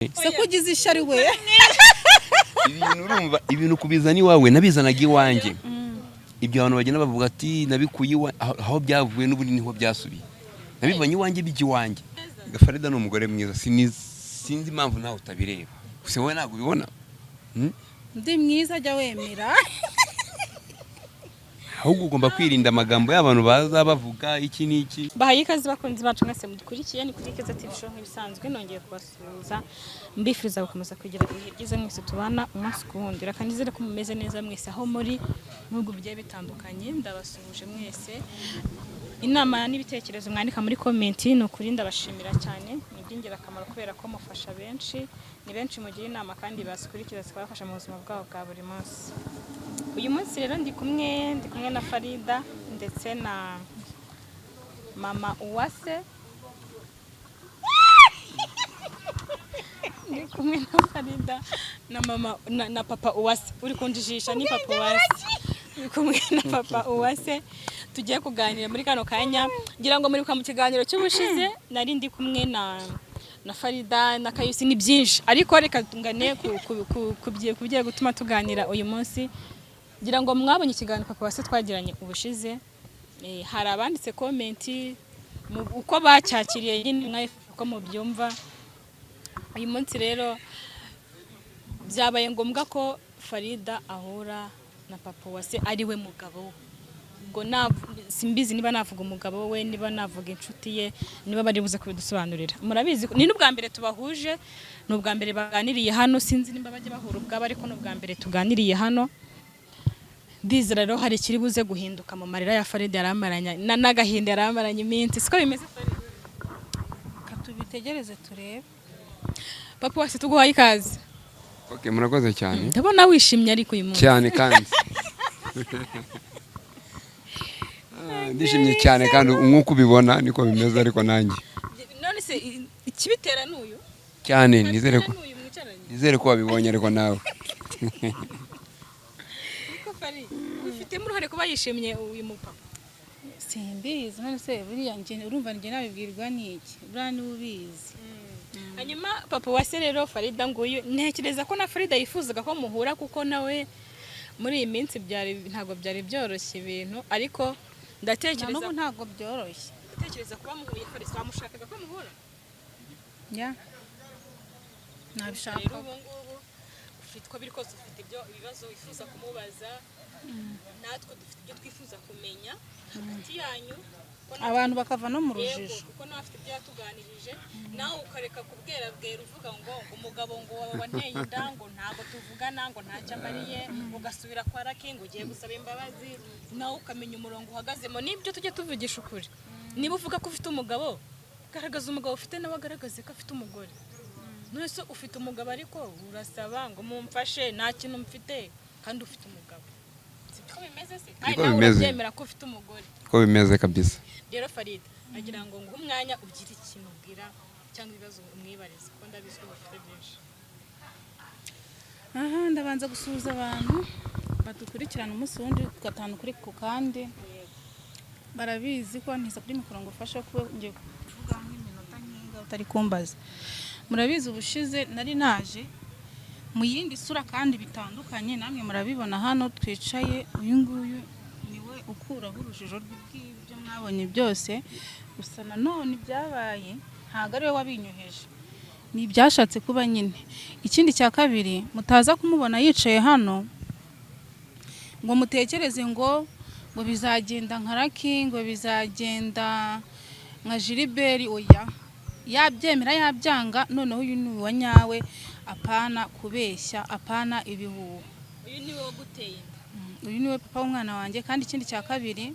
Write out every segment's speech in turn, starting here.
Se ko ugize ishyari we? Ibintu urumva, ibintu kubizana iwawe, nabizanaga iwanjye. Ibyo abantu bagenda bavuga ati nabikuye aho byavuye n'ubundi niho byasubiye. Nabivanye iwanjye, bijya iwanjye. Farida ni umugore mwiza. Sinzi impamvu nawe utabireba. Gusa wowe ntabwo ubibona. Ndi mwiza, jya wemera. Ahubwo ugomba kwirinda amagambo y'abantu baza bavuga iki n'iki. Bahaye ikaze bakunzi bacu mwese mudukurikiye, ni kuri Keza TV Show. Nk'ibisanzwe nongeye kubasuhuza, mbifuriza gukomeza kugira ibihe byiza mwese tubana umunsi ku wundi. Reka nizere ko mumeze neza mwese aho muri mu bihugu bigiye bitandukanye. Ndabasuhuje mwese. Inama n'ibitekerezo mwandika muri comment, ni ukuri ndabashimira cyane, ni iby'ingirakamaro kubera ko mufasha benshi. Ni benshi mugira inama kandi bazikurikira zikabafasha mu buzima bwabo bwa buri munsi. Uyu munsi rero ndi kumwe na Farida ndetse na mama Uwase. Ndi kumwe na Farida na mama na papa Uwase. Uri kunjijisha, ni papa Uwase. Ndi kumwe na papa Uwase, tugiye kuganira muri kano kanya. Ngira ngo muribuka mu kiganiro cy'ubushize nari ndi kumwe na Farida na Kayusi. Ni byinshi, ariko reka tungane ku bigiye gutuma tuganira uyu munsi. Ngira ngo mwabonye ikiganiro papa Uwase twagiranye ubushize. Hari abanditse comment uko bacyakiriye nyine, mwayifashe uko mubyumva. Uyu munsi rero byabaye ngombwa ko Farida ahura na papa Uwase, ari we mugabo we. Ubwo simbizi niba navuga umugabo we, niba navuga inshuti ye, niba bari buze kubidusobanurira. Murabizi ni n'ubwa mbere tubahuje, ni ubwa mbere baganiriye hano. Sinzi niba bajya bahura ubwabo, ariko ni ubwa mbere tuganiriye hano. Ndizera rero hari ikiri buze guhinduka mu marira ya Farida yaramaranye n'agahinda yaramaranye iminsi. Siko bimeze, Farida? Reka tubitegereze turebe. Papa Uwase, tuguhaye ikaze. Okay, murakoze cyane. Ndabona wishimye ariko uyu munsi. Cyane kandi. Ndishimye cyane kandi nk'uko ubibona niko bimeze, ariko nanjye None se ikibitera ni uyu? Cyane, nizere ko Ni uyu mwicaranye? Nizere ko wabibonye ariko nawe. Ariko Fari, ubifitemo uruhare kuba yishimye uyu mupapa? Simbizi. None se buriya njye urumva njye nabibwirwa n'iki? Buriya niwe ubizi. Hanyuma papa Uwase rero, Farida nguyu. Ntekereza ko na Farida yifuzaga ko muhura, kuko nawe muri iyi minsi byari ntabwo byari byoroshye ibintu, ariko Na ndatekereza n'ubu ntabwo byoroshye. Ndatekereza kuba muhuye. Farida, wamushakaga ko muhura? Ya, Rero nabishaka. ubu ngubu ufite, uko biri kose ufite ibyo ibibazo wifuza kumubaza, natwe dufite ibyo twifuza kumenya hagati yanyu, ko Abantu bakava no mu Yego, rujijo. kuko nawe afite ibyo yatuganirije, nawe ukareka kubwerabwera uvuga ngo umugabo ngo wawe wanteye inda, ngo ntabwo tuvugana, ngo ntacyo amariye, ugasubira kwa Raki ngo ugiye gusaba imbabazi. Nawe ukamenya umurongo uhagazemo. Nibyo, tujye tuvugisha ukuri. Niba uvuga ko ufite umugabo, garagaza umugabo ufite, nawe agaragaze ko afite umugore. None se ufite umugabo ariko urasaba ngo mumfashe, nta kintu mfite, kandi ufite umugabo? Siko bimeze se? Kandi Niko nawe bimeze. urabyemera ko ufite umugore? Ko bimeze kabisa. Rero Farida, agira ngo nguhe umwanya ugire ikintu ubwira cyangwa ibibazo umwibarize, kuko ndabizi ko bafite byinshi. Aha ndabanza gusuhuza abantu badukurikirana umunsi wundi, gatanu kuri ku kandi. Barabizi ko ntiza kuri mikoro ngo ufashe kuba ngiye kuvuga nk'iminota nk'inga utari kumbaza. Murabizi, ubushize nari naje mu yindi sura kandi bitandukanye, namwe murabibona. Hano twicaye, uyu nguyu niwe ukuraho urujijo rw'ibyo mwabonye byose. Gusa nanone ibyabaye ntabwo ari we wabinyoheje, ni ibyashatse kuba nyine. Ikindi cya kabiri, mutaza kumubona yicaye hano ngo mutekereze ngo bizagenda nka Raki, ngo bizagenda nka Gilbert. Oya, yabyemera yabyanga, noneho uyu ni uwa nyawe, apana kubeshya, apana ibihuha. Uyu ni we waguteye inda? Uyu niwe papa w'umwana wanjye. Kandi ikindi cya kabiri,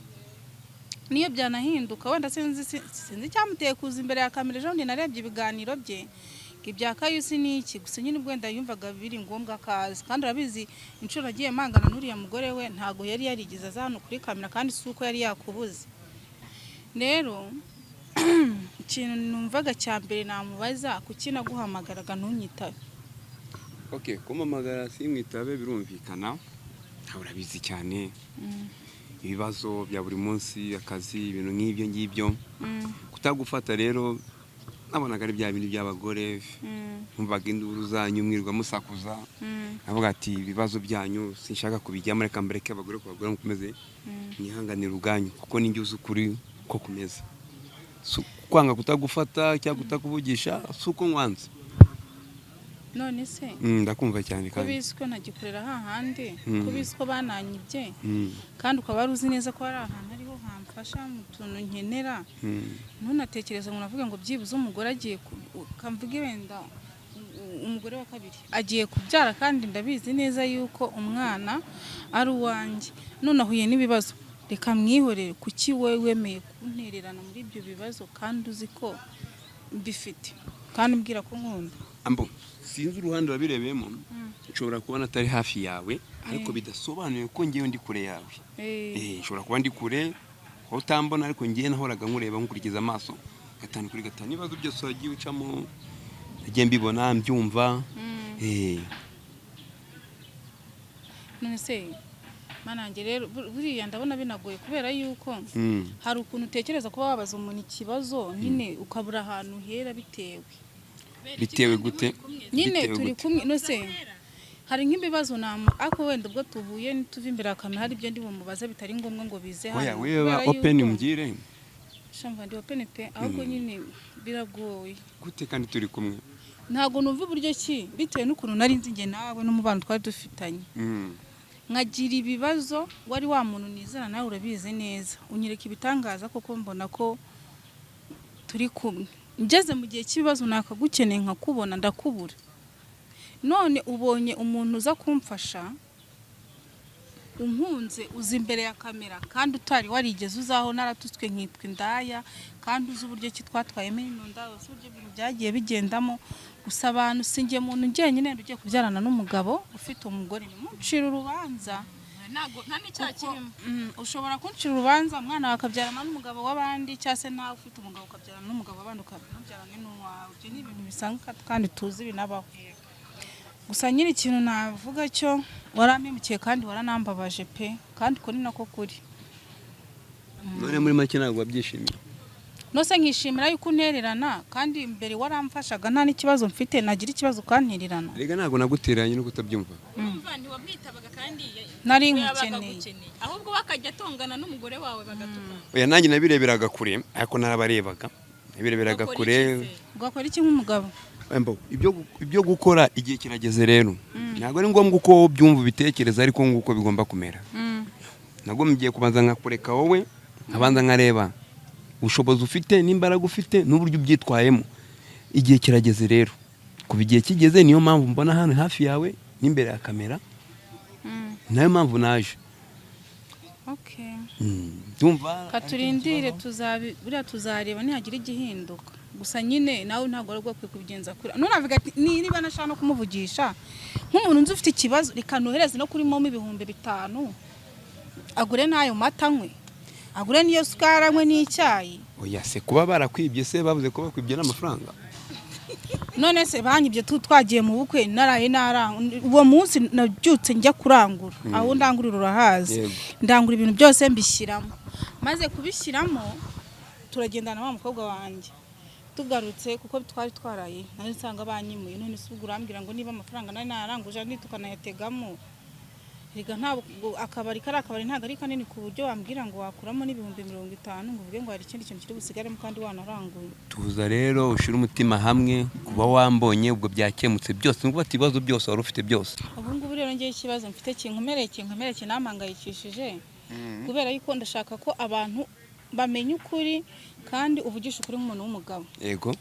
niyo byanahinduka wenda sinzi icyamuteye kuza imbere ya kamera. Ejo bundi narebye ibiganiro bye ngo ibya Kayusi ni iki. Gusa nyine ubwo wenda yumvaga biri ngombwa akaza. Kandi urabizi, inshuro agiye mangana n'uriya mugore we, ntabwo yari yarigeze aza hano kuri kamera, kandi si uko yari yakubuze. Rero ikintu numvaga cya mbere namubaza: kuki naguhamagaraga ntunyitabe? Okay, kumpamagara simwitabe birumvikana, nawe urabizi cyane, ibibazo bya buri munsi, akazi, ibintu nk'ibyo ngibyo. Kutagufata rero Nabonaga ari bya bintu by'abagore, numvaga induru zanyu mwirirwa musakuza, avuga ati ibibazo byanyu sinshaka kubijyamo, reka mbereke abagore ku bagore, mukomeze mwihanganire ubwanyu, kuko ninjye uzi ukuri ko kumeze. Si kwanga kutagufata cyangwa kutakuvugisha, si uko nkwanze. None se Ndakumva cyane. ko Kandi bizi ko ntagikorera hahandi, ko bizi ko bananyibye, kandi ukaba wari uzi neza ko hari ahantu ariho hamfasha mu tuntu nkenera, ntunatekereze ngo navuge ngo byibuze umugore agiye kamvuge wenda umugore wa kabiri agiye kubyara, kandi ndabizi neza yuko umwana ari uwanjye, none ahuye n'ibibazo, reka mwihorere. Kuki wowe wemeye kuntererana muri ibyo bibazo kandi uzi ko mbifite, kandi umbwira ko nkunda? Ambo sinzi uruhande wabirebeyemo, nshobora kubona atari hafi yawe, ariko bidasobanuye ko ngewe ndi kure yawe. Nshobora kuba ndi kure aho utambona, ariko ngewe nahoraga nkureba, nkukurikiza amaso gatanu kuri gatanu. Ibibazo byose wagiye ucamo nagiye mbibona, mbyumva. None se manange rero, buriya ndabona binagoye kubera yuko hari ukuntu utekereza kuba wabaza umuntu ikibazo nyine ukabura ahantu hera bitewe Bitewe gute? Nyine Bitewe turi gute? kumwe, no se hari nk'ibibazo ariko wenda ubwo tuhuye nituva imbere ya kamera hari ibyo ndi bumubaze bitari ngombwa ngo bize Oya, hano. wewe ba Kubera open, yuko- umbwire. Shamva ndi open pe, ahubwo nyine biragoye. Gute kandi turi kumwe? Ntabwo numva uburyo ki, bitewe n'ukuntu nari nzi njye nawe n'umubano twari dufitanye, nkagira ibibazo, wari wa muntu nizera, nawe urabizi neza, unyereka ibitangaza koko, mbona ko turi kumwe, ngeze mu gihe cy'ibibazo nakagukeneye nkakubona ndakubura. None ubonye umuntu uza kumfasha unkunze, uza imbere ya kamera kandi utari warigeze uzaho, naratutswe nkitwa indaya, kandi uzi uburyo ki twatwayemo ino nda, uzi uburyo ibintu byagiye bigendamo. Gusa abantu, si njye muntu njyenyine ugiye kubyarana n'umugabo ufite umugore, nimuncire urubanza. Ntabwo nta n'icyaha kirimo. Ushobora kuncira urubanza, umwana wawe akabyarana n'umugabo w'abandi, cyangwa se nawe ufite umugabo ukabyarana n'umugabo w'abandi, ukabyarana n'uwawe. Ibyo ni ibintu bisanzwe kandi tuzi binabaho. Gusa nyine ikintu navuga cyo, warampemukiye kandi waranambabaje pe, kandi uko ni nako kuri. None muri make ntabwo wabyishimiye? Nose nkishimira yuko untererana, kandi mbere waramfashaga nta n'ikibazo mfite, nagira ikibazo ukantererana? Rega ntabwo nagutereranye no kutabyumva. Urumva ntiwamwitabaga kandi Nari we yabaga nkukeneye. agukeneye. Ahubwo we akajya atongana n'umugore wawe bagatukana. Oya, nanjye nabireberaga kure, ariko narabarebaga, nabireberaga Ugakora kure. iki se? Ugakora iki nk'umugabo? Embo, ibyo gukora igihe kirageze rero, ntabwo ari ngombwa uko wowe ubyumva ubitekereza, ariko nguko bigomba kumera. Nabwo mugiye kubanza nkakureka wowe, nkabanza nkareba ubushobozi ufite n'imbaraga ufite n'uburyo ubyitwayemo. Igihe kirageze rero, kuva igihe kigeze, niyo mpamvu mbona hano hafi yawe n'imbere ya kamera, nayo mpamvu naje. Okay. Ndumva Katurindire, tuzabi buriya tuzareba nihagira igihinduka. Gusa nyine nawe ntabwo wari ukwiye kubigenza kure. None avuga ati niba nashaka no kumuvugisha nk'umuntu nzi ufite ikibazo, reka nohereze no kuri momo 5000, agure n'ayo mata anywe, agure n'iyo sukari anywe n'icyayi. Oya se, kuba barakwibye se, bavuze ko bakwibye n'amafaranga? None se banyibye tu twagiye mu bukwe, naraye naranga uwo munsi, nabyutse njya kurangura aho ndangurira, urahazi. Yego. Ndangura ibintu byose mbishyiramo, maze kubishyiramo turagendana wa mukobwa wanjye, tugarutse kuko twari twaraye, nari nsanga banyimuye. None se ubwo urambwira ngo niba amafaranga nari naranguje andi tukanayategamo, rega ntabwo akabari kari akabari, ntabwo ari kanini ku buryo wambwira ngo wakuramo n'50,000 ngo uvuge ngo hari ikindi kintu kiri busigaremo kandi wanaranguye. Tuza rero, ushyire umutima hamwe. Kuba wambonye ubwo byakemutse byose, ni ukuvuga ati ibibazo byose wari ufite byose. Ubu ngubu rero ngewe ikibazo mfite kinkomereye, kinkomereye, kinampangayikishije, kubera yuko ndashaka ko abantu bamenya ukuri, kandi uvugisha ukuri nk'umuntu w'umugabo. Yego.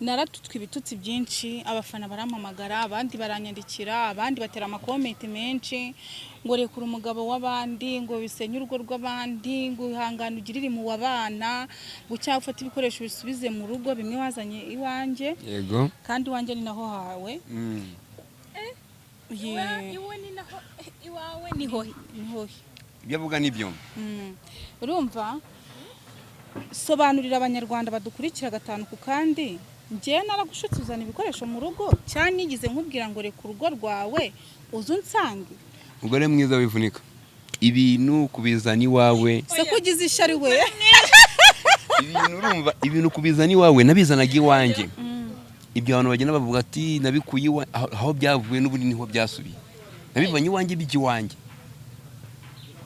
Naratutswe ibitutsi byinshi, abafana barampamagara, abandi baranyandikira, abandi batera amakomenti menshi ngo rekura umugabo w'abandi, ngo bisenye urugo rw'abandi, ngo ihangane ugirire mu wabana, ngo cyangwa ufate ibikoresho bisubize mu rugo bimwe wazanye iwanjye, kandi iwanjye ni naho hawe. Iwe ni naho iwawe niho. Niho. Ibyo avuga nibyo. Urumva, sobanurira Abanyarwanda badukurikira gatanu ku kandi, njyewe naragushutse uzana ibikoresho mu rugo, cyangwa nigeze nkubwira ngo reka urugo rwawe uze unsange? Umugore mwiza wivunika, ibintu kubizana iwawe. Se ko ugize ishyari we? Ibintu, urumva, ibintu kubizana iwawe, nabizanaga iwanjye. Ibyo abantu bagenda bavuga ati nabikuye aho byavuye n'ubundi niho byasubiye. Nabivanye iwanjye bijya iwanjye,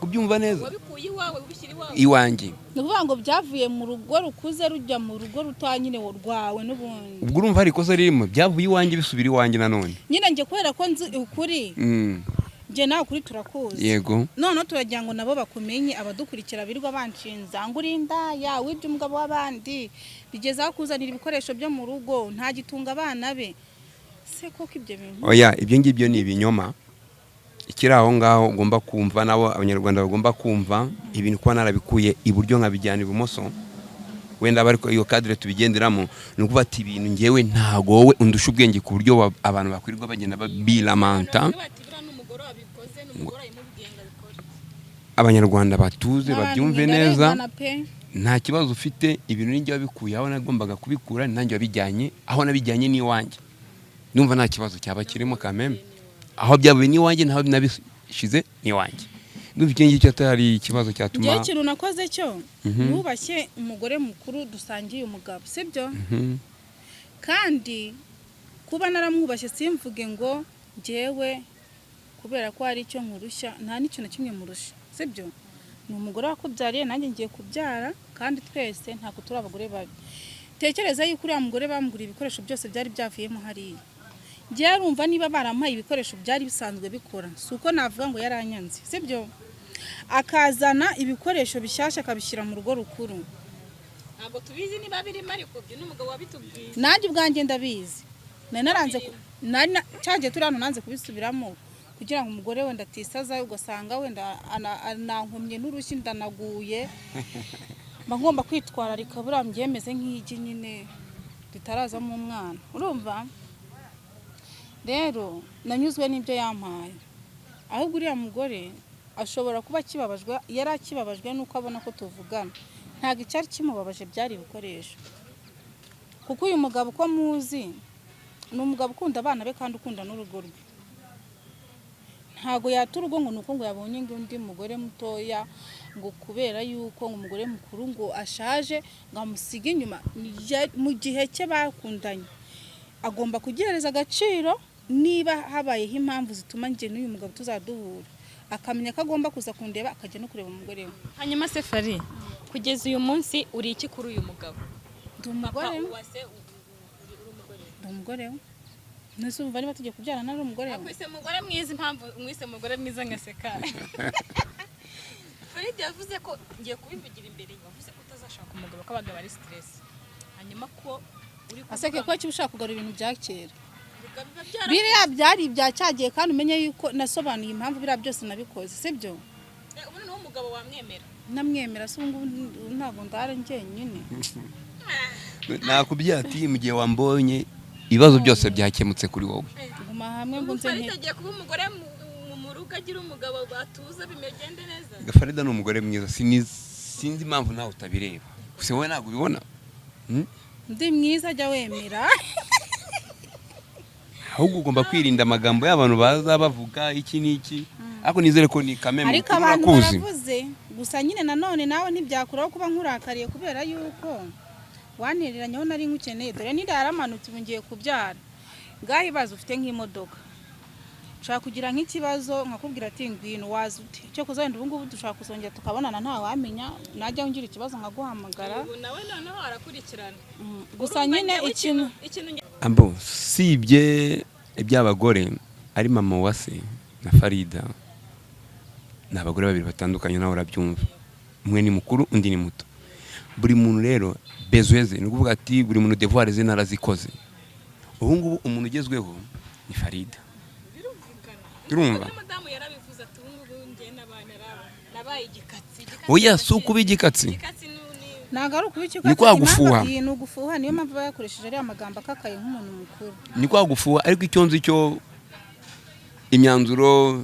kubyumva neza. Wabikuye iwawe ubishyira iwawe? Iwanjye. Ni ukuvuga ngo byavuye mu rugo rukuze rujya mu rugo ruto nyine rwawe n'ubundi. Ubwo urumva hari ikosa ririmo? Byavuye iwanjye bisubira iwanjye nanone. Nyine njye kubera ko nzi ukuri, njye nawe ukuri turakuzi. Yego. Noneho turagira ngo nabo bakumenye, abadukurikira birirwa banshinza ngo uri indaya, wibye umugabo w'abandi, bigeze aho kuzanira ibikoresho byo mu rugo, ntagitunga abana be. Se koko ibyo bintu? Oya, ibyo ngibyo ni ibinyoma. Ikiri aho ngaho ugomba kumva, nabo Abanyarwanda bagomba kumva, ibintu kuba narabikuye iburyo nkabijyana ibumoso, wenda aba ariko iyo cadre tubigenderamo, ni ukuvuga ati ibintu ngewe ntago wowe undusha ubwenge ku buryo abantu bakwirirwa bagenda bilamanta. Bamwe bati buriya ni umugore wabikoze, ni umugore wabimubwiye ngo abikore. Abanyarwanda batuze, N'abantu babyumve neza. ndarengana pe. Nta kibazo ufite. Ibintu ninjye wabikuye aho nagombaga kubikura, ni nanjye wabijyanye aho nabijyanye n'iwanjye. Ndumva nta kibazo cyaba kirimo kameme. Aho byavuye n'iwanjye, naho nabishize n'iwanjye. Ndumva icyo ngicyo atari ikibazo cyatuma. Njyewe ikintu nakoze cyo, nubashye umugore mukuru dusangiye umugabo, sibyo? Mhm. Kandi kuba naramwubashye, simvuge ngo njyewe kubera ko hari icyo nkurushya, nta n'ikintu na kimwe murusha, sibyo? Ni umugore wakubyariye, nanjye ngiye kubyara, kandi twese ntabwo turi abagore babi. Tekereza yuko uriya mugore bamuguriye ibikoresho byose byari byavuyemo hariya. Njyewe arumva niba baramuhaye ibikoresho byari bisanzwe bikora, si uko navuga ngo yaranyanze, sibyo? Akazana ibikoresho bishyashya akabishyira mu rugo rukuru. Ntabwo tubizi niba birimo, ariko ibyo ni umugabo wabitubwiye. Nanjye ubwanjye ndabizi, nari naranze cyagiye turi hano, nanze kubisubiramo kugira ngo umugore wenda atisaza, ugasanga wenda anankomye n'urushyi ndanaguye. Mba ngomba kwitwararika, buriya mbyemeze nk'igi nyine ritarazamo umwana. Urumva rero nanyuzwe n'ibyo yampaye. Ahubwo uriya mugore ashobora kuba akibabajwe, yari akibabajwe n'uko abona ko tuvugana. Ntabwo icyari kimubabaje byari ibikoresho, kuko uyu mugabo uko muzi ni umugabo ukunda abana be kandi ukunda n'urugo rwe. Ntabwo yata urugo ngo ni uko ngo yabonye ngo undi mugore mutoya, ngo kubera yuko ngo umugore mukuru ngo ashaje ngo amusige inyuma. Mu gihe cye bakundanye agomba kugihereza agaciro. Niba habayeho impamvu zituma njye n'uyu mugabo tuzaduhura, akamenya ko agomba kuza kundeba, akajya no kureba umugore we. Hanyuma se Fari, kugeza uyu munsi uri iki kuri uyu mugabo? Ndi umugore Papa we. Uwase, uri umugore we? Ndi umugore we. Nese umva niba tugiye kubyarana ari umugore we? Akwise umugore mwiza. Impamvu umwise umugore mwiza ngaseka, Farid yavuze ko, ngiye kubivugira imbere, yavuze ko utazashaka umugabo, ko abagabo ari stress, hanyuma ko uri kuvuga Aseke ko kiba ushaka kugarura ibintu bya kera. Biba byara Biriya byari ibya cyagiye, kandi umenye yuko nasobanuye impamvu biriya byose nabikoze, sibyo? Ubu noneho umugabo wamwemera? Namwemera se? Ubu ngubu ntabwo ndara njyenyine. Nakubwiye ati mu gihe wambonye, ibibazo byose byakemutse kuri wowe. Guma hamwe ngo Ubu nze Farid nke. agiye kuba umugore mu rugo, agira umugabo atuze, bimegende neza. Farida ni umugore mwiza. Sinzi impamvu nawe utabireba. Gusa wowe ntabwo ubibona? Hmm? Ndi mwiza, jya wemera. Ahubwo ugomba kwirinda amagambo y'abantu baza bavuga iki n'iki, ariko nizere ko ni kameme. Ariko abantu urakuzi. baravuze gusa nyine. Nanone nawe ntibyakuraho kuba nkurakariye kubera yuko wantereranyeho nari nkukeneye. Dore n'inda yaramanutse, ubu ngiye kubyara. Ngaho ibaze ufite nk'imodoka, nshobora kugira nk'ikibazo nkakubwira ati ngwino, waza ute? Cyo kuza wenda ubu ngubu dushobora kuzongera tukabonana, ntawamenya, najya ngira ikibazo nkaguhamagara. Ubu nawe noneho arakurikirana. Gusa Urumva nyine njyewe ikintu ikintu Ambo sibye iby'abagore, ari mama Uwase na Farida ni abagore babiri batandukanye, nawe urabyumva. Umwe ni mukuru, undi ni muto. Buri muntu rero besoins ze, ni ukuvuga ati buri muntu devoir ze narazikoze. Ubu ngubu umuntu ugezweho ni Farida. Birumvikana. Urumva? N'umudamu yarabivuze ati ubu ngubu njye n'abana nabaye igikatsi. Igikatsi. Oya, si ukuba igikatsi. Igikatsi ni Ntabwo ari ukuba ikikatsi. Ni kwa gufuha. Ni ugufuha, niyo mpamvu aba yakoresheje ariya magambo akakaye nk'umuntu mukuru. Ni kwa gufuha, ariko icyo nzi cyo, imyanzuro,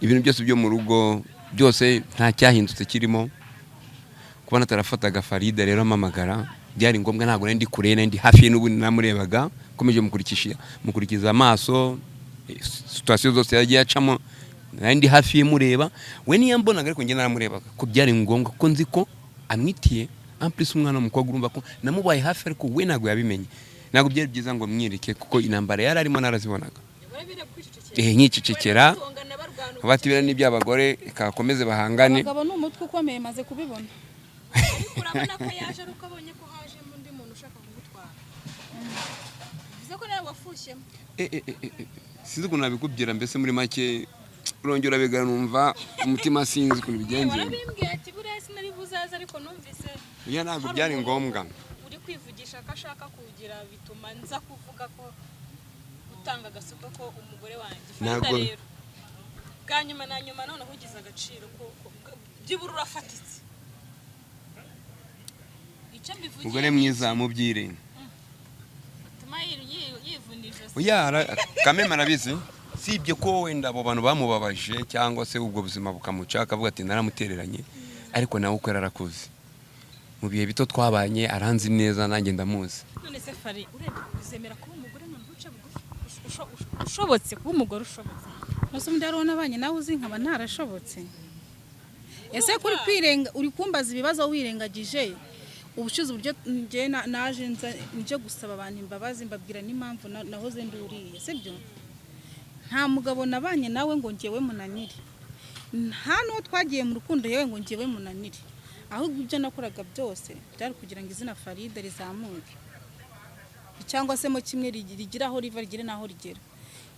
ibintu byose byo mu rugo byose nta cyahindutse kirimo. Kuba natarafataga Farida rero amamagara byari ngombwa. Ntabwo nari ndi kure, nari ndi hafi ye, n'ubundi namurebaga, nkomeje mukurikiza amaso situation zose yagiye acamo. Nari ndi hafi ye mureba, we ntiyambonaga ariko njye naramurebaga, ko byari ngombwa ko nzi ko amwitiye. En plus umwana w'umukobwa, urumva ko namubaye hafi, ariko we ntabwo yabimenye. Ntabwo byari byiza ngo mwirike, kuko intambara yari arimo narazibonaga. Nkicecekera, bati biriya ni iby'abagore, reka bakomeze bahangane. Abagabo ni umutwe ukomeye, maze kubibona. Ariko urabona ko yaje ari uko abonye ko hajemo undi muntu ushaka kugutwara, bivuze ko nawe wafushyemo. Sinzi ukuntu nabikubwira, mbese muri make urongera urabigana, numva umutima sinzi ukuntu bigenze. Warabimbwiye ati buriya sinari buzaze, ariko numvise Oya, ntabwo hari byari umuntu ngombwa. uri kwivugisha ko ashaka kugira, bituma nza kuvuga ko gutanga agasuka ko umugore wanjye Farida. Rero bwa nyuma na nyuma noneho ugize agaciro ko byibura urafatitse, icyo mbivugiye Umugore mwiza mubyire. Bituma yivuna ijosi. Oya, kameme arabizi, sibye ko wenda abo bantu bamubabaje cyangwa se ubwo buzima bukamuca akavuga ati naramutereranye, ariko nawe uko yarakuze mu bihe bito twabanye aranzi neza, nanjye ndamuzi. None se Fari, urebye uzemera kuba umugore noneho uca bugufi, ushobotse, kuba umugore ushobotse? Ese undi hariho nabanye nawe uzi nkaba ntarashobotse? Ese kuri kwirenga uri kumbaza ibibazo wirengagije ubushize, uburyo njye naje nje gusaba abantu imbabazi, mbabwira n'impamvu nahoze nduriye, sibyo? Nta mugabo nabanye nawe ngo njyewe munanire, nta n'uwo twagiye mu rukundo yewe ngo njyewe munanire. Ahubwo ibyo nakoraga byose byari kugira ngo izina Farida rizamuke, cyangwa se mo kimwe rigire aho riva rigere n'aho rigera.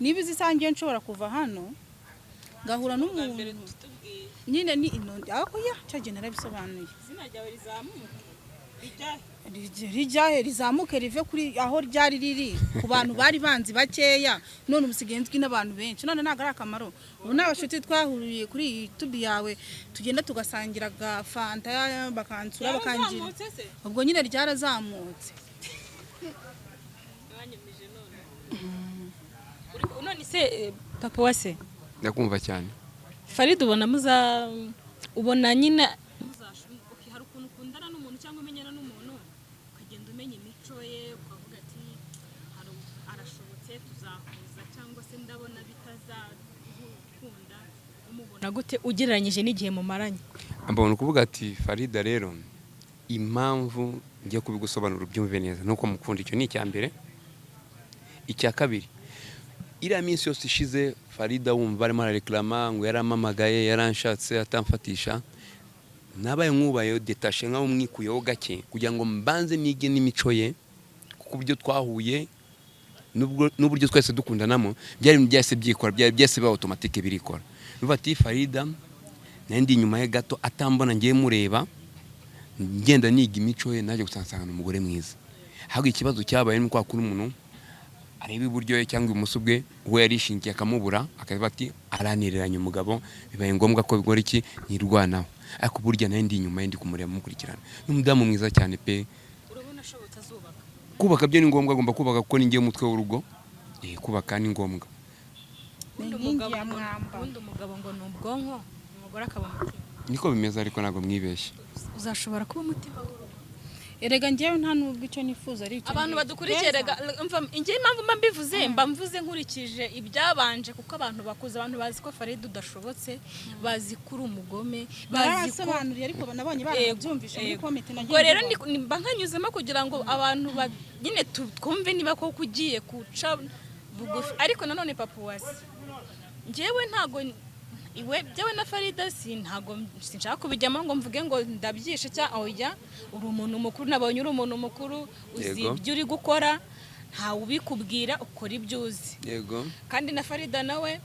Niba izi isangiye nshobora kuva hano ngahura Bwa mbere n'umuntu tutubwiye. Nyine ni ino aho ya cyagiye narabisobanuye. Izina ryawe rizamuke rijyahe? Rijyahe? Rizamuke rive kuri aho ryari riri ku bantu bari banzi bakeya, none ubu usigaye nzwi n'abantu benshi. None ntabwo ari akamaro? Ubu ni abashuti twahuriye kuri iyi YouTube yawe, tugenda tugasangira agafanta, bakansura, bakangira. Yarazamutse se? Ubwo nyine ryarazamutse. Wanyumije none. None se papa wa se? Ndakumva cyane. Farida, ubona muza ubona nyine okay, hari ukuntu ukundana n'umuntu cyangwa umenyana n'umuntu, ukagenda umenya imico ye, ukavuga ati arashobotse tuzahuza, cyangwa se ndabona bitazakunda. Umubona gute ugereranyije n'igihe mumaranye? Mbona ukuvuga ati Farida rero, impamvu ngiye kubigusobanura ubyumve neza nuko mukunda, icyo ni icya mbere. Icya kabiri, iriya minsi yose ishize Farida wumva arimo arareklama ngo yarampamagaye, yaranshatse, atamfatisha, nabaye nkubaye détaché, nkaho mwikuyeho gake kugira ngo mbanze nige n'imico ye, kuko uburyo twahuye n'uburyo twese dukundanamo byari ibintu byahise byikora, byari byahise biba automatique, birikora. Bivuga ati Farida nari ndi inyuma ye gato atambona, ngiye mureba, ngenda niga imico ye, najya gusanga nsanga ni umugore mwiza. Ahubwo ikibazo cyabaye ni kwa kuri umuntu areba iburyo ye cyangwa ibumoso bwe, uwo yarishingiye akamubura, akavuga ati aranireranye umugabo, bibaye ngombwa ko bikora iki, nirwanaho. Ariko burya nari ndi inyuma ye, ndi kumureba, mukurikirana, ni umudamu mwiza cyane pe. Urabona ashobotse azubaka? Kubaka byo ni ngombwa, agomba kubaka kuko ni njye umutwe w'urugo. Kubaka ni ngombwa. Ni Ubundi inkingi umugabo ya mwamba. Ubundi umugabo ngo ni ubwonko, umugore akaba umutima. Niko bimeze, ariko ntabwo mwibeshye. Uzashobora kuba umutima w'urugo? Erega njyewe nta nubwo icyo nifuza ari icyo Abantu ngicyo. badukurikiye, rega umva, njye impamvu mba mbivuze, mba mvuze nkurikije ibyabanje, kuko abantu bakuze, abantu bazi ko Farida udashobotse, bazi ko uri umugome, bazi ko Barasobanuriye, ariko nabonye barabyumvishe muri comment nagiye Ubwo rero mbibona. Mba nkanyuzemo kugira ngo abantu nyine twumve niba koko ugiye guca bugufi. Ariko nanone papa wasi, njyewe ntago iwe byewe na Farida si ntago sinshaka kubijyamo ngo mvuge ngo ndabyishe cyangwa oya. Uri umuntu mukuru, nabonye uri umuntu mukuru uzi ibyo uri gukora, ntawe ubikubwira, ukora ibyo uzi. Kandi na Farida nawe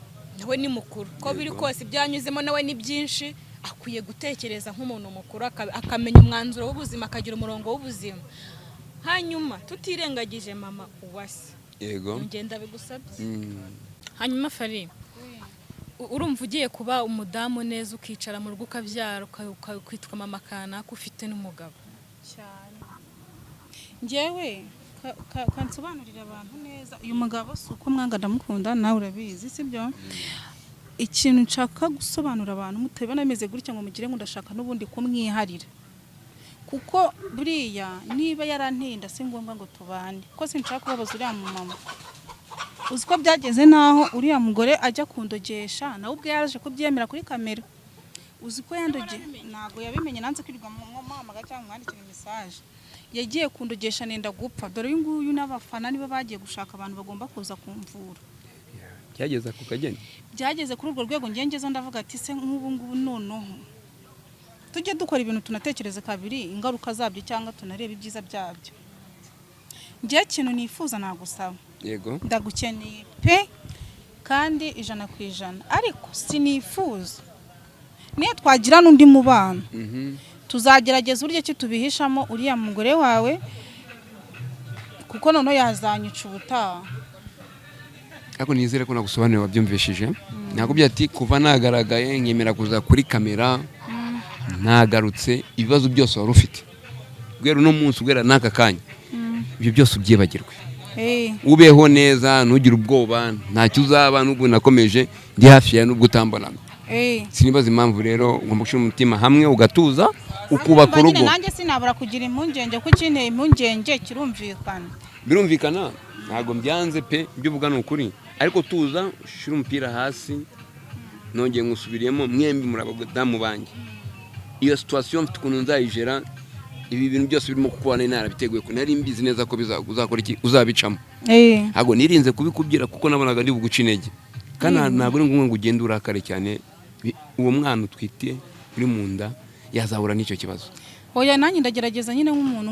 ni mukuru ko biri kose, ibyo yanyuzemo nawe ni byinshi, akwiye gutekereza nk'umuntu mukuru, akamenya umwanzuro w'ubuzima, akagira umurongo w'ubuzima. Hanyuma tutirengagije mama Uwase, ngenda bigusabye. Hanyuma Fari, urumva ugiye kuba umudamu neza, ukicara mu rugo, ukabyara, ukitwa mama kanaka, ufite n'umugabo? Cyane. Njyewe kansobanurira abantu neza, uyu mugabo si uko mwanga, ndamukunda, nawe urabizi, sibyo? Ikintu nshaka gusobanura abantu, mutabibona bimeze gutya ngo mugire ngo ndashaka n'ubundi kumwiharira, kuko buriya niba yaranteye inda si ngombwa ngo tubane, kuko sinshaka kubabaza uriya mumama. Uzi ko byageze n'aho uriya mugore ajya kundogesha, nawe ubwe yaraje kubyemera kuri kamera. Uzi ko yandoge? Ntabwo yabimenye. Nanze kwirirwa muhamagara cyangwa mwandikira message. Yagiye kundogesha nenda gupfa. Dore uyu nguyu n'abafana nibo bagiye gushaka abantu bagomba kuza kumvura. Byageze ku kageni. Byageze kuri urwo rwego. Ngiye ngezeho ndavuga ati: "Se nk'ubu ngubu noneho tujye dukora ibintu tunatekereze kabiri ingaruka zabyo, cyangwa tunarebe ibyiza byabyo." Ngewe ikintu nifuza nagusaba, Yego. ndagukeneye pe, kandi 100%, ariko sinifuza niyo twagira n'undi mubano, tuzagerageza uburyo ki tubihishamo uriya mugore wawe, kuko noneho yazanyica ubutaha. Ariko nizere ko nagusobanuriye wabyumvishije. Nakubwiye ati kuva nagaragaye nkemera kuza kuri kamera, nagarutse, ibibazo byose wari ufite guhera uno munsi, guhera n'aka kanya, ibyo byose ubyibagirwe. Ubeho neza, ntugire ubwoba, ntacyo uzaba. N'ubwo nakomeje ndi hafi yawe, nubwo utambonaga. Sinibaza impamvu rero. Ugomba gushyira umutima hamwe, ugatuza, ukubaka Urumva nyine, urugo. Nanjye sinabura kugira impungenge, kuko ikinteye impungenge kirumvikana. Birumvikana, ntabwo mbyanze pe, ibyo uvuga ni ukuri, ariko tuza, ushyire umupira hasi. Nongeye nkusubiriyemo, mwembi muri abadamu banjye. Iyo situation mfite ukuntu nzayijera. Ibi bintu byose birimo kukuba nari narabiteguye, ko nari mbizi neza ko uzakora iki, uzabicamo. Ntabwo nirinze kubikubwira kuko nabonaga ndi buguca intege, kandi ntabwo ari ngombwa ngo ugende urakare cyane. Uwo mwana utwite uri mu nda yazahura n'icyo kibazo. Oya, nanjye ndagerageza nyine nk'umuntu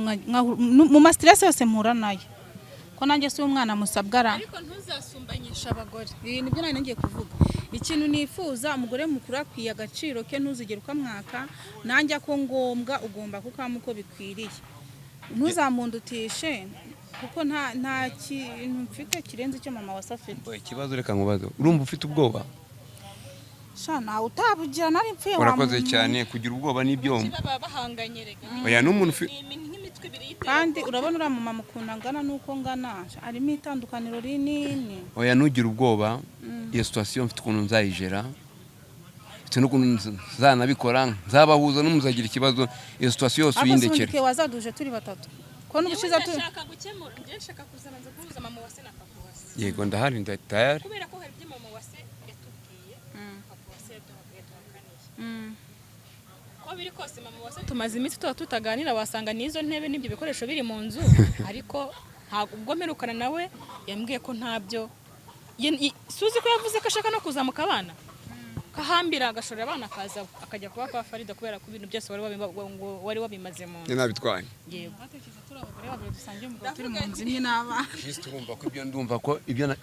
mu ma stress yose mpura nayo, ko nanjye si umwana musabwa ra. Ariko ntuzasumbanyishe abagore. Ibi nibyo nari ngiye kuvuga. Ikintu nifuza, umugore mukuru akwiye agaciro ke, ntuzigere ukamwaka. Nanjye ako ngombwa ugomba kukama uko bikwiriye, ntuzamundutishe, kuko nta kintu mfite kirenze icyo mama wase afite. Oya, ikibazo reka nkubaze: urumva ufite ubwoba? Sha, nawe utabugira nari mpfuye wa Urakoze muntu. cyane. Kugira ubwoba n'ibyo Baba bahanganye rega. Oya, n'umuntu Ni nk'imitwe ibiri y'iterabwoba. Kandi urabona uriya mumama ukuntu angana n'uko ngana, harimo itandukaniro rinini. Oya, ntugire ubwoba. Iyo situation mfite ukuntu nzayijera, mfite n'ukuntu nzanabikora, nzabahuza n'umuzagira ikibazo. Iyo situation yose Ariko se ubundi uyindekere. ke wazaduje turi batatu, ko n'ubushize tu Ndashaka gukemura, njye nshaka kuzabanza guhuza mama Uwase na papa Uwase. Yego, ndahari, tayari. Kubera ko hari ibyo mama Uwase yatubwiye, papa Uwase yaduhakaniye. Uko biri kose mama Uwase tumaze iminsi tuba tutaganira, wasanga n'izo ntebe n'ibyo bikoresho biri mu nzu, ariko ntabwo ubwo mperukana nawe yambwiye ko ntabyo. Suzi ko yavuze ko ashaka no kuzamuka abana, kahambira agashorera abana, akaza akajya kuba kwa Farida, kubera ko ibintu byose wari wabimaze mu nzu. Nabitwaye. Yego. Batekereza turi abagore babiri dusangiye umugabo, turi mu nzu imwe n'abana. Juste urumva ko ibyo ndumva ko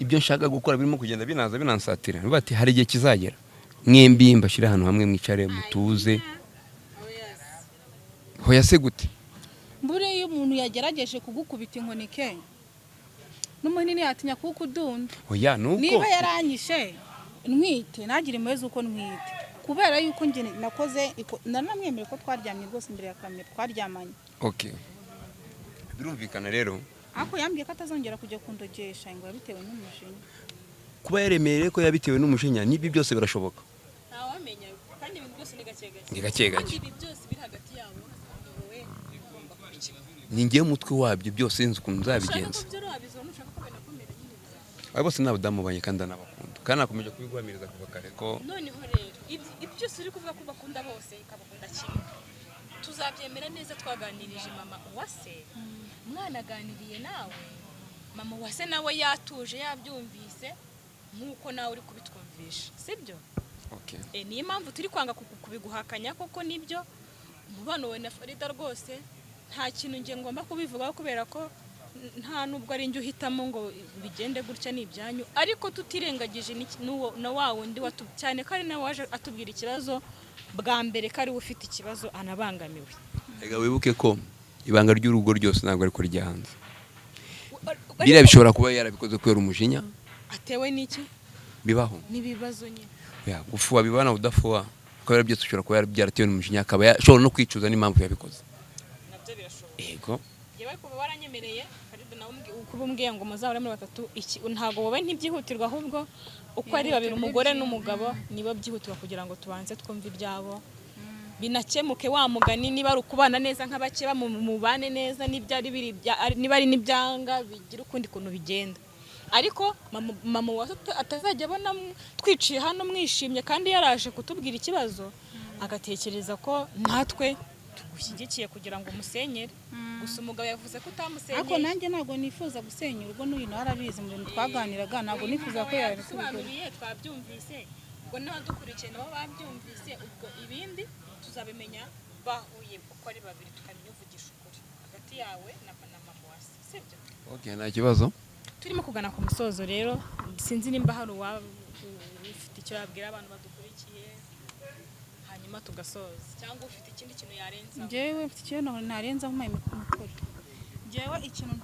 ibyo nshaka gukora birimo kugenda binaza binansatira. Nuvuga ati hari igihe kizagera mwembi mbashyire ahantu hamwe, mwicare mutuze. Hoya se gute? Mbure iyo umuntu yagerageje kugukubita inkoni ke, n'umunini yatinya kuwukudunda. Hoya nuko Niba yaranyishe ntwite, ntagire impuhwe z'uko ntwite, kubera yuko njye nakoze naramwemereye ko twaryamye rwose imbere ya kamera, twaryamanye. Okay, birumvikana rero. Ariko yambwiye ko atazongera kujya kundogesha, ngo yabitewe n'umujinya. Kuba yaremereye ko yabitewe n'umujinya, n'ibyo byose birashoboka. Ntawamenya, kandi ibintu byose ni gake gake. Ni gake gake. Kandi ibi byose biri hagati yabo ni wowe ugomba kubikemura. Ni ngewe umutwe wabyo byose, nzi ukuntu Ushaka nzabigenza. ko byoroha bizona, ushaka ko binakomera nyine bizaba. Abo bose ni abadamu banjye kandi ndanabakunda, kandi nakomeje kubiguhamiriza kuva kare ko Noneho rero ibyo byose uri kuvuga ko bakunda bose, ikabakunda kimwe, tuzabyemera neza twaganirije mama Uwase, mwanaganiriye nawe, mama Uwase nawe yatuje, yabyumvise nk'uko nawe uri kubitwumvisha, sibyo? Okay. Niyo mpamvu turi kwanga kubiguhakanya, koko nibyo umubano wawe na Farida rwose nta kintu nge ngomba kubivugaho, kubera ko nta nubwo ari njye uhitamo ngo bigende gutya, ni ibyanyu, ariko tutirengagije n'uwo na wa wundi cyane ko ari nawe waje atubwira ikibazo bwa mbere, ko ari we ufite ikibazo anabangamiwe. Reka wibuke ko ibanga ry'urugo ryose ntabwo ariko rijya hanze. Biriya bishobora kuba yarabikoze kubera umujinya. Atewe n'iki? Bibaho. N'ibibazo nyine. Ya, gufuha bibana, udafuha kubera byose ushobora kuba byaratewe n'umujinya, akaba ashobora no kwicuza n'impamvu yabikoze. Nabyo birashoboka. Yego. Yewe, kuba waranyemereye Farida nawe kuba umbwiye ngo muzahore muri batatu, iki ntabwo wowe ntibyihutirwa, ahubwo uko ari babiri, umugore n'umugabo, nibo byihutirwa, kugira ngo tubanze twumve ibyabo binakemuke. Wa mugani, niba ari ukubana neza nk'abakeba mubane neza, n'ibyari biri niba ari n'ibyanga bigira ukundi kuntu bigenda, ariko mama wa atazajya abona twiciye hano mwishimye kandi yaraje kutubwira ikibazo. Agatekereza ko natwe tugushyigikiye kugira ngo umusenyere. Gusa umugabo yavuze ko Ariko utamusenyeye. Nanjye ntabwo nifuza gusenya urugo n'uyu nawe arabizi, mu bintu twaganiraga ntabwo nifuza ko yabikora. Yabisobanuriye, twabyumvise. Ubwo n'abadukurikiye nabo babyumvise. Ubwo ibindi tuzabimenya bahuye uko ari babiri, tukamenya uvugisha ukuri hagati yawe na mama wase, sibyo? Okay, nta kibazo. Turimo kugana ku musozo rero, sinzi nimba hari uwaba ufite icyo yabwira abantu badukurikiye, hanyuma tugasoza, cyangwa ufite ikindi kintu yarenzaho. Njyewe mfite ikintu ntarenzaho mikoro. Njyewe ikintu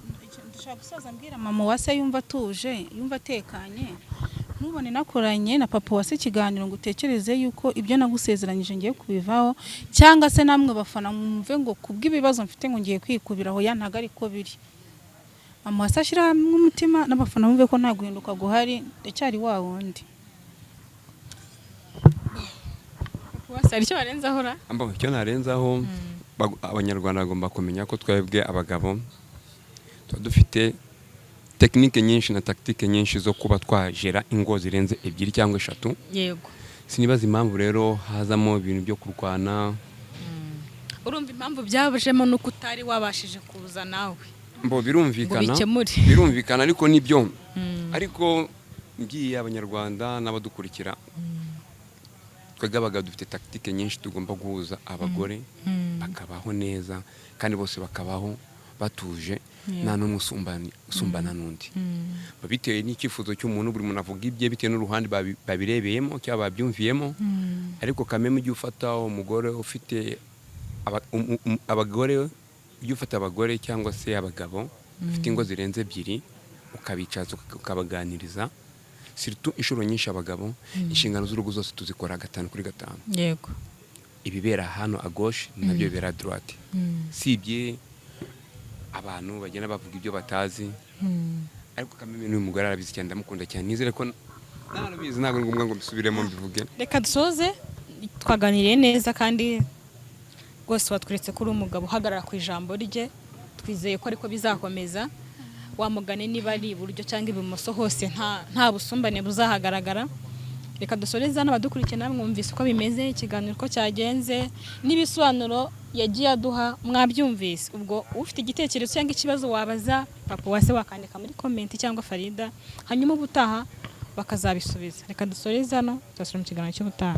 dushobora gusoza mbwira mama Uwase, yumva atuje, yumva atekanye. Ntubone nakoranye na papa Uwase ikiganiro ngo utekereze yuko ibyo nagusezeranyije ngiye kubivaho, cyangwa se namwe bafana mwumve ngo kubw'ibibazo mfite ngo ngiye kwikubiraho. Ya, ntabwo ariko biri. Mama Uwase ashyira hamwe umutima n'abafana bumve ko nta guhinduka guhari, ndacyari wa wundi. Uwase, hari icyo warenzaho ra? Ambo, icyo narenzaho, Abanyarwanda bagomba kumenya ko twebwe abagabo tuba dufite technique nyinshi na tactique nyinshi zo kuba twagera ingo zirenze ebyiri cyangwa eshatu. Sinibaza impamvu rero hazamo ibintu byo kurwana. Urumva impamvu byabujemo nuko utari wabashije kuza nawe Mbo, birumvikana. ngo bikemure. Birumvikana, ariko nibyo. Ariko ngiye Abanyarwanda n'abadukurikira, twebwe abagabo dufite tactique nyinshi tugomba guhuza abagore bakabaho neza, kandi bose bakabaho batuje, nta n'umwe usumbana n'undi. Bitewe n'icyifuzo cy'umuntu, buri muntu avuga ibye bitewe n'uruhande babirebeyemo cyangwa babyumviyemo. Ariko kameme, ujye ufata umugore ufite abagore, ujye ufata abagore cyangwa se abagabo bafite ingo zirenze ebyiri, ukabicaza, ukabaganiriza. Surtout inshuro nyinshi abagabo inshingano z'urugo zose tuzikora gatanu kuri gatanu. Ibibera hano à gauche nabyo bibera à droite, sibye abantu bagenda bavuga ibyo batazi. Ariko kameme n'uyu mugore arabizi cyane, ndamukunda cyane, nizere ko narabizi, ntabwo ari ngombwa ngo mbisubiremo mbivuge. Reka dusoze. Twaganiriye neza kandi rwose watweretse ko uri umugabo uhagarara ku ijambo rye. Twizeye ko ariko bizakomeza. Wa mugani, niba ari iburyo cyangwa ibumoso hose nta busumbane buzahagaragara. Reka dusoreze hano. Abadukurikiye namwe mwumvise uko bimeze, ikiganiro uko cyagenze n'ibisobanuro yagiye aduha mwabyumvise. Ubwo ufite igitekerezo cyangwa ikibazo wabaza papa Uwase wakandika muri comment cyangwa Farida, hanyuma ubutaha bakazabisubiza. Reka dusoreze hano, tuzasubira mu kiganiro cy'ubutaha.